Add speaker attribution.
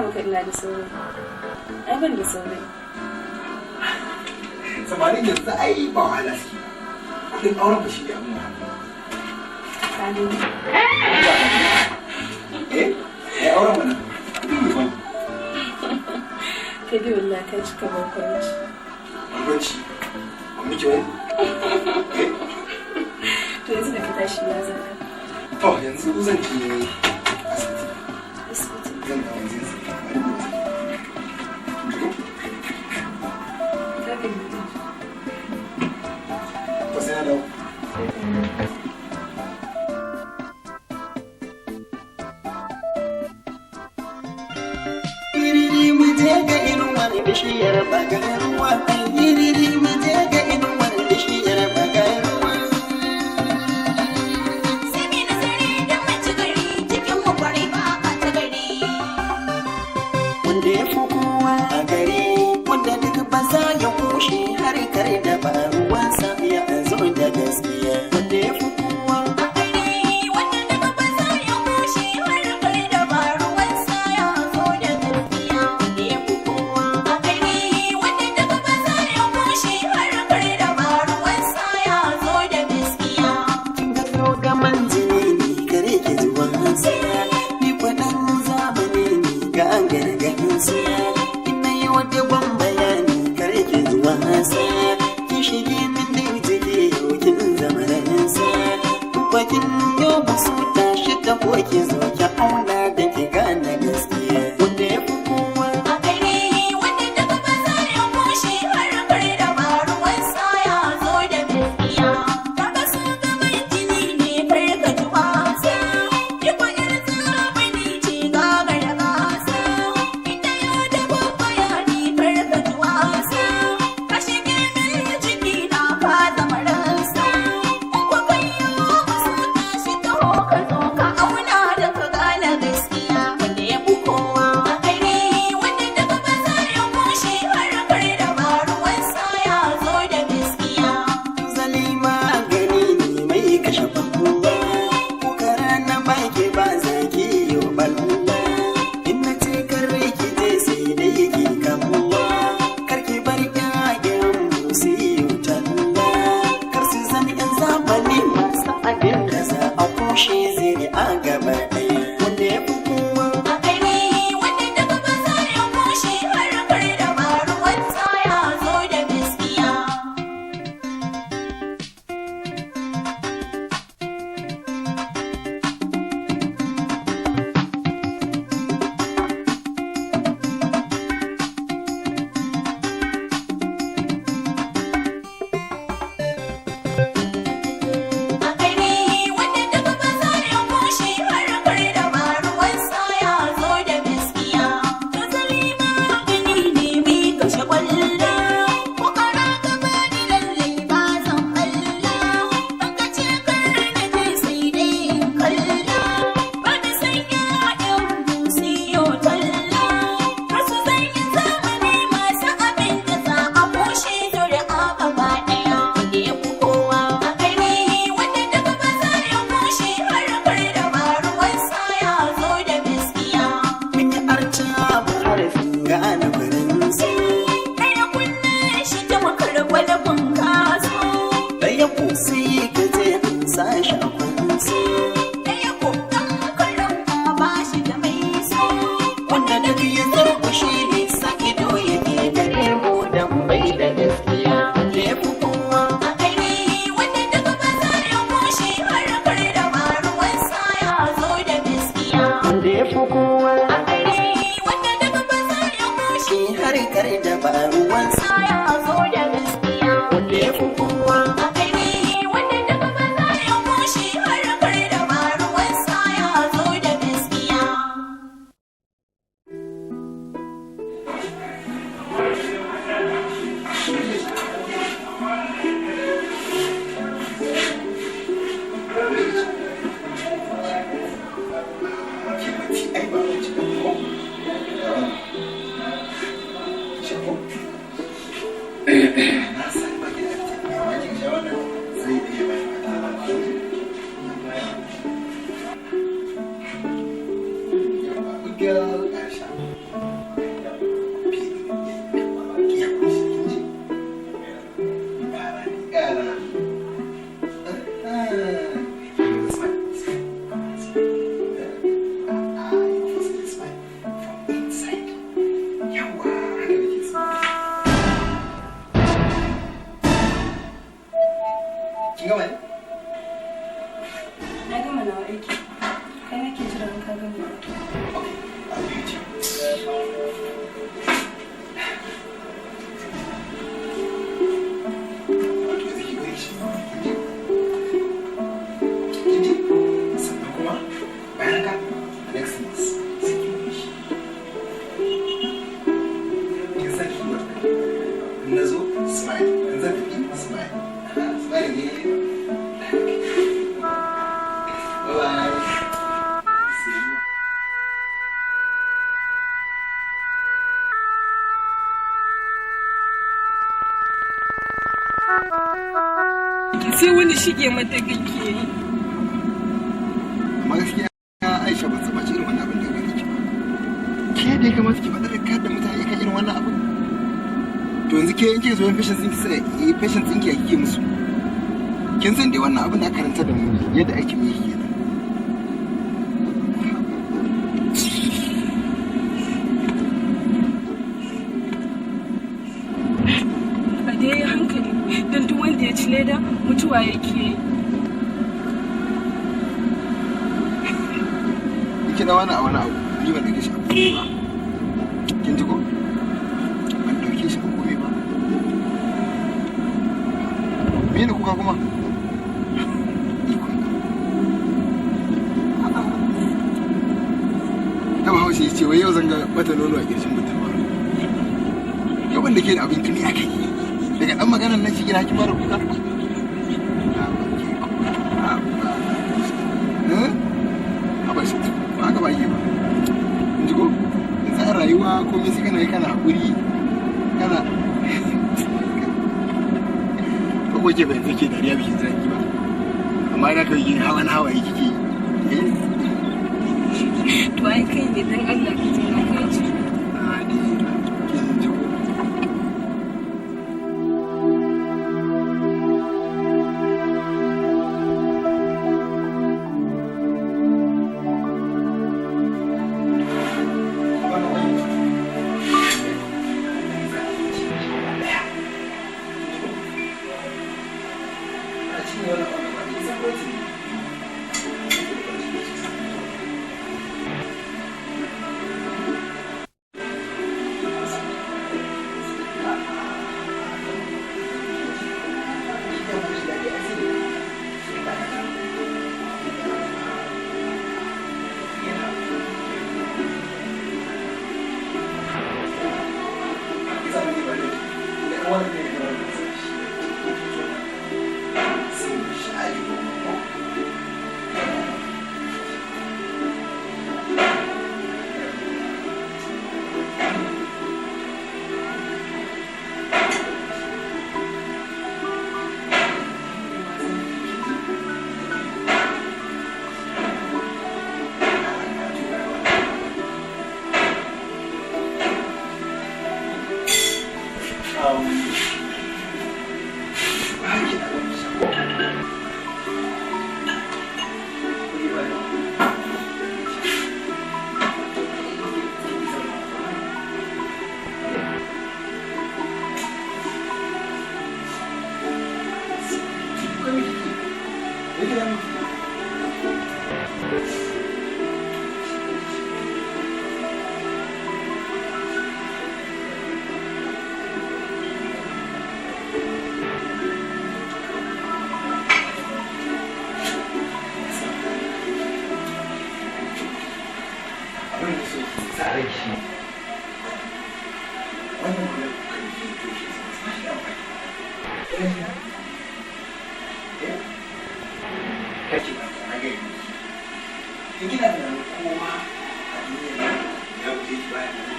Speaker 1: Maka ina da saurayi? Ai ban da saurayi.
Speaker 2: Samarin yanzu ai ba wahala suke ba. Kudin auren ba shi ne abin wahala.
Speaker 1: Ka gani.
Speaker 2: Eh, ai auren mana. Kudin ne ba.
Speaker 1: Kai dai wallahi ka cika barkwanci.
Speaker 2: Barkwanci. Ban miki wani? Eh?
Speaker 1: To yanzu da ka tashi na zaka.
Speaker 2: To yanzu zan je asibiti.
Speaker 1: Asibiti.
Speaker 2: Zan dawo yanzu yanzu. Bari mu je. Kin ji ko?
Speaker 1: Ka gani.
Speaker 2: To sai na dawo.
Speaker 3: Iriri mu je ga inuwar bishiyar bagaruwa. Iriri mu je ga inuwar bishiyar bagaruwa.
Speaker 4: Sai mai nazari don mace gari cikin mu kwarai ba a ta gari.
Speaker 3: Wanda ya fi kowa a gari, wanda duk ba za ya kushe harkar da ba ruwansa ya zo da gaskiya. Wanda ya fi kowa
Speaker 4: A gari wanda daga ba za ya kushe harkar da ba ruwansa ya zo da gaskiya. Wanda ya fi kowa a gari wanda daga ba za ya kushe harkar da ba ruwansa ya zo da gaskiya.
Speaker 3: Kin ga gaman jini ne kare ki zuwansa, ni kwaɗan zamani ne ga gargaɗinsa. Ina yi wata gwan bayani kare ki zuwansa, ki shige min da jiki yau kin zama ransa. Bakin yau musu tashi ta ko ki zo ki auna da ki gane gaskiya. Wanda ya fi kowa
Speaker 4: A gari wanda daga ba za ya kushe harkar da ba ruwansa ya zo da gaskiya. Kaga su gaban jini ne kar ka ji wasa. Iko yar zamani ce gagara gasa. Ita yau da bayani kar ka ji wasa. Ka shige min ciki na ka zama ransa. In kwa kai yau masu tashi taho ka zo ka auna da ka gane gaskiya. Wanda ya fi kowa a gari wanda daga ba za ya kushe harkar da ba ruwansa ya zo da gaskiya.
Speaker 3: Zalima gani ne mai kashe babuwa, kukara na baki ba zaki yi balla. In na ce kar ki je sai dai ki kamuwa, kar ki bar ƴaƴan mu su yi talla. Kar su zama ƴan zamani masu abin da za a kushe zai a gaba ɗaya. Wanda ya fi kowa
Speaker 4: A gari wanda daga ba za ya kushe harkar da ba ruwansa ya zo da gaskiya. A gari wanda daga ba za ya kushe harkar da ba ruwansa ya zo da gaskiya. To zalima gani ne mai kashe kwalla. Ko kara gaba ni lallai ba zan balla. Baka ce kar na je sai dai in kalla. Ba da sanya ƴan busiyo talla. Har su zanyi zamani masu abin da za a kushe zuri'a gaba ɗaya. Wanda ya fi kowa a gari wanda daga ba za ya kushe harkar da ba ruwansa ya zo da gaskiya.
Speaker 3: Mun yi arca ba harafin gane barinsa.
Speaker 4: Ɗaya kunne shi ta makar gwalabin kaso.
Speaker 3: Ɗaya ko sai ka je an sa shi a kwansa.
Speaker 4: Ɗaya ko ɗan karan ba shi da mai so.
Speaker 3: Wanda duk ya zarkushe ne sa ido yake gare mu dan bai da gaskiya. Wanda ya fi kowa
Speaker 4: A gari wanda daga ba za ya kushe harkar da ba ruwansa ya zo da gaskiya.
Speaker 3: Wanda ya fi kowa
Speaker 4: A gari wanda daga ba za ya kushe
Speaker 3: shi harkar da ba ruwansa.
Speaker 4: ya zo da gaskiya.
Speaker 3: Wanda ya fi kowa
Speaker 4: A gari wanda daga ba za ya kushe harkar da ba ruwansa ya zo da gaskiya.
Speaker 2: Ke bacci ai ba abinci ba ko? Sha ko? Na san ba ki da appetite, amma kin sha wannan zai iya ba ki mata. Yawwa, good girl, Aisha.
Speaker 1: nawa aiki. Kai nake jira in ka gama.
Speaker 2: Okay, I'll be with you. Wato yanzu ki bari shi. Kin ji? Sannan kuma bayan haka next month sai ki bari shi. Kin san ki wannan. In na zo smile, in zan tafi smile. Smile ne. Bye bye. See you.
Speaker 1: Sai wani shige mata kake yi.
Speaker 2: Amma gaskiya Aisha ban saba irin wannan abin da gare ki ba. Ke da ya kamata ki faɗa da kar da mutane kan irin wannan abin. To yanzu ke in kika zo yin patient ɗinki sai patient ɗinki ya kike musu. Kin san dai wannan abin da aka karanta da mu ne yadda aikin mu yake kenan.
Speaker 1: A dai yi hankali don duk wanda ya ci leda mutuwa yake yi.
Speaker 2: Ki da wani a wani abu ni ban dauke shi a komai ba. Kin ji ko? Ban dauke shi a komai ba. Me ne kuka kuma? Ikon Allah. Ta Bahaushe ya ce wai yau zan ga mata nono a ƙirshin mutum. Yau ban da ke da abin kimi aka yi. Daga ɗan maganar nan shi gina kin fara kuka. Eh? Haba shi ba haka ba yi ba. In ji ko? Yanzu a rayuwa komai sai kana yi kana haƙuri kana ko ko ke fahimta ke dariya bikin zaki ba. Amma na kai yin hawan hawaye kike yi. Eh?
Speaker 1: To ai kai ne dan Allah ka taimaka ji.
Speaker 2: A dai kin ji ko? In kina tunanin kowa a duniyar nan ya guje ki baya nan